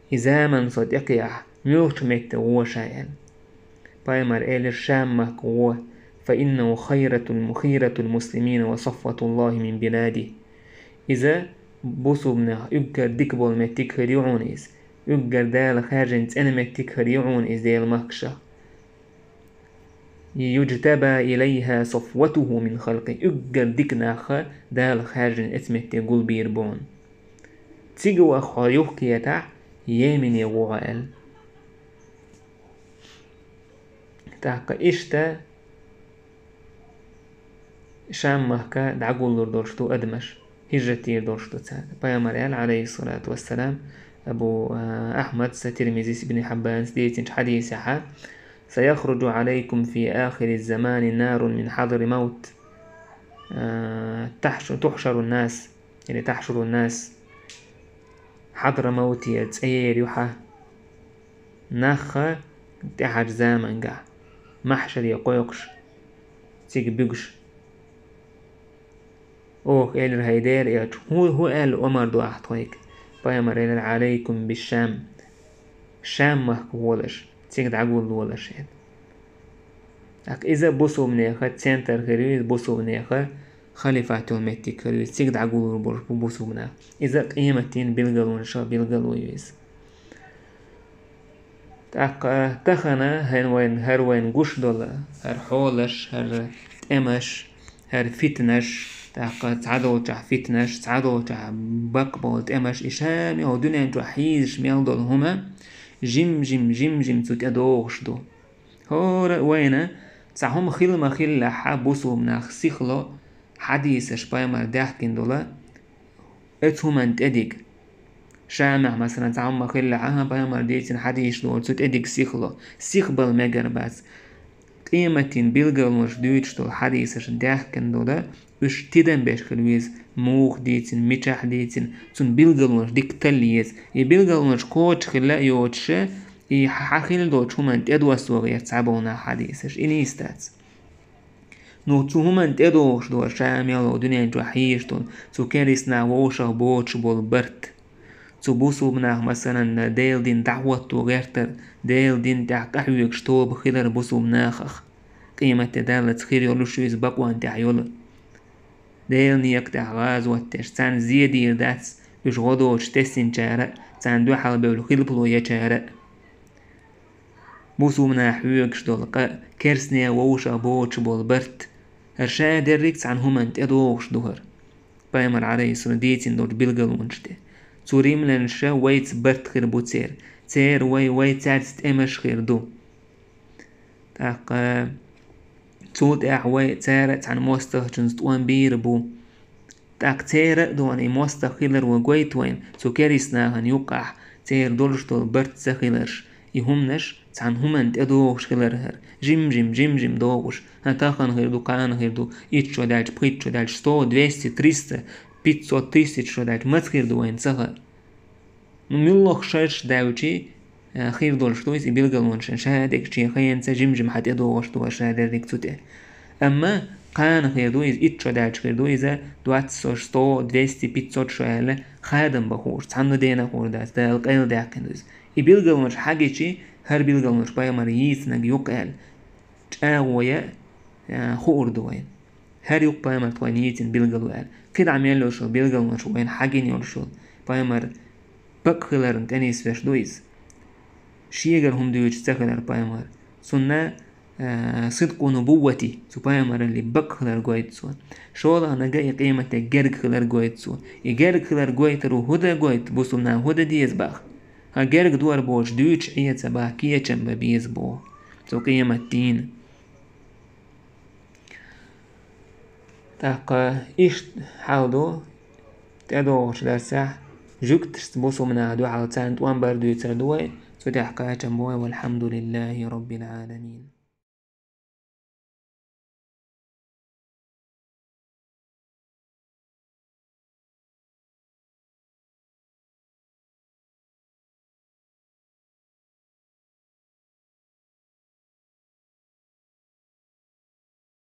и заман со тӀекхехь, муьлхачу метте гӀо ша аьлла. Пайхамар элира: Шам-махка гӀо, фа иннаху хайратул, хийратул муслимина ва сафватуллахи мин билади. Иза бусулбанех уггар дика болу меттиг хир ю хьуна иза. Уггар Дала хаьржина цӀена меттиг хир ю хьуна иза Делан махкашах. Юджтаба илайха сафватуху мин халкъи. Уггар дика нах Дала хаьржина эцу метте гулбийр бу хьуна. Цига ваха хьо юхкхетахь, Йемене гӀо хьо аьлла. ТӀаккха иштта Шам-махка дӀагуллур долуш ду адамаш, хӀижрат йийр долуш ду цара. Пайхамар аьлла, алейхиссалату вассалам, Абу, а, Ахьмадса, Тирмизис, Ибн Хьиббанас дийцинчу хьадисехьа: «Саяхруджу алейкум фи ахири замани нарун мин хьадри маут, а, тахьшу-, тухьшару нас». Или тахьшуру нас, Хьадрамавте цӀе йийр ю хьан. Нах тӀаьхьарчу замангахь, махьшаре кхойкхуш, цига буьгуш. Оха элира: хӀай Делан элча, хӀун, хӀун аьлла омар ду ахь тхоьга? Пайхамар элира: «Алейкум бишшам». Шам-махка волаш, цига дӀагуллолаш аьлла. ТӀаккха иза бусулбанеха центр хир ю, иза бусулбанеха халифат йолу меттиг хир ю, иза цига дӀагулур болуш бу бусулбанаш. Иза къематдийнан билгалонаш билгало ю иза. ТӀаккха тахана хӀара вайн, хӀара вайн гуш долу, хӀара хьолаш, хӀара тӀемаш, хӀара фитнаш, тӀаккха цхьадолчохь фитнаш, цхьадолчохь бакъболу тӀемаш, и ша мел дуьнен чохь хьийзаш мел долу хӀума, жим-жим, жим-жим цу тӀедогӀуш ду. ХӀора а вайна цхьа хӀума хила ма-хиллехь, бусулбанах сихло хьадисаш пайхамар даьхкина долу, оцу хӀуманна тӀедига. Шамехь, масалан, цхьа хӀума хиллехь, ахьа, пайхамар дийцина хьадисаш долу, цу тӀедига сихло. Сихбала мегар бац. Къематдийнан билгалонаш дуьйцуш долу хьадисаш даьхкина долу, уьш тидам беш хир веза, муха дийцина, мичахь дийцина, цунна билгалонаш дика талла еза. И билгалонаш кхочуш хилла а йоцуша, и хьан хилла долчу хӀуманна тӀедоссо гӀерта цхьаболу нах хьадисаш, и нийса дац. Ну, цу хӀуманна тӀедогӀуш ду ша мел дуьнен чохь хьийзаш долу, цу керистанах вовшах боцуш болу барт. Цу бусулбанах, масалан, Делан дин дӀахӀотто гӀертар, Делан дин тӀехь къахьоьгуш тоба хилар бусулбанахах. Къематде даллалц хир йолуш ю иза бакъонна тӀехь йолу. Делан некъа тӀехь гӀазот деш, царна зен дийр дац уьш гӀо доцуш тесинчара а, царна дуьхьал бевлла хилпало ечара а. Бусулбанах хьоьгуш долу къа, керстанех вовшах боцуш болу барт. ХӀара ша дерриг цхьана хӀуманна тӀедогӀуш ду хӀара. Пайхамар, алейхиссалам, дийцина долчу билгалонаш тӀе. Цу римлянаша вайца барт хир бу церан. Церан вай, вай цаьрца тӀемаш хир ду. ТӀаккха цул тӀаьхьа вай цара а цхьана мостагӀчунца тӀом бийр бу. ТӀаккха церан а дона и мостагӀ хилар ван гойту вайна, цу керистанахана юккъахь церан долуш долу барт ца хиларш, и хӀуманаш цхьана хӀуманна тӀедогӀуш хилар хӀара. Жим-жим, жим-жим догӀуш. ХӀан, тахана хир ду, кхана хир ду, итт шо даьлча, пхийтта шо даьлча, сто, двести, триста, пятьсот, тысяча шо даьлча, маца хир ду вайна ца хаьа. Ну, муьлхха шарш даьлча, э, хир долуш ду иза, и билгалонаш ша дерг шен хенца жим-жим хьан тӀедогӀуш ду ша дерриг цу тӀе. Амма кхана хир ду иза, итт шо даьлча хир ду иза, двадцать шо, сто, двести, пятьсот шо аьлла, хадам бан хууш, цхьанна дена а хуур дац, Дала къайладаьккхина ду иза. И билгалонаш хьагичи, хӀара билгалонаш пайхамар йийцинарг юкъа аьлла, чӀагӀо я, э, хуур ду вайна. ХӀара юкъа пайхамар тхойна йийцина билгало аьлла. КхидӀа мел йолуш йолу билгалонаш вайна хьагина йолуш йолу. Пайхамар бакъ хиларна тӀенисвеш ду иза. Шегара хӀума дуьйцуш ца хилар пайхамар. Цунна, э, сидкъу нубуввати, цу пайхамаралли бакъ хилар гойту цо. ШолгӀа нагахь и къематде герга хилар гойту цо. И герга хилар гойтаро хӀун дан гойту, бусулбанан хӀун дан деза боху? ХӀан, герга дора боцуш дуьйцуш Ӏеца боху, кечам бан беза боху. Цу къематдийнан. ТӀаккха иштта хьал ду, тӀедогӀучу дарсехь жуьгташца бусулбанаш дуьхьал царна тӀом бар дуьйцур ду вай, цу тӀехь кхачам бу вай, валхьамдулиллахи роббил Ӏаламин.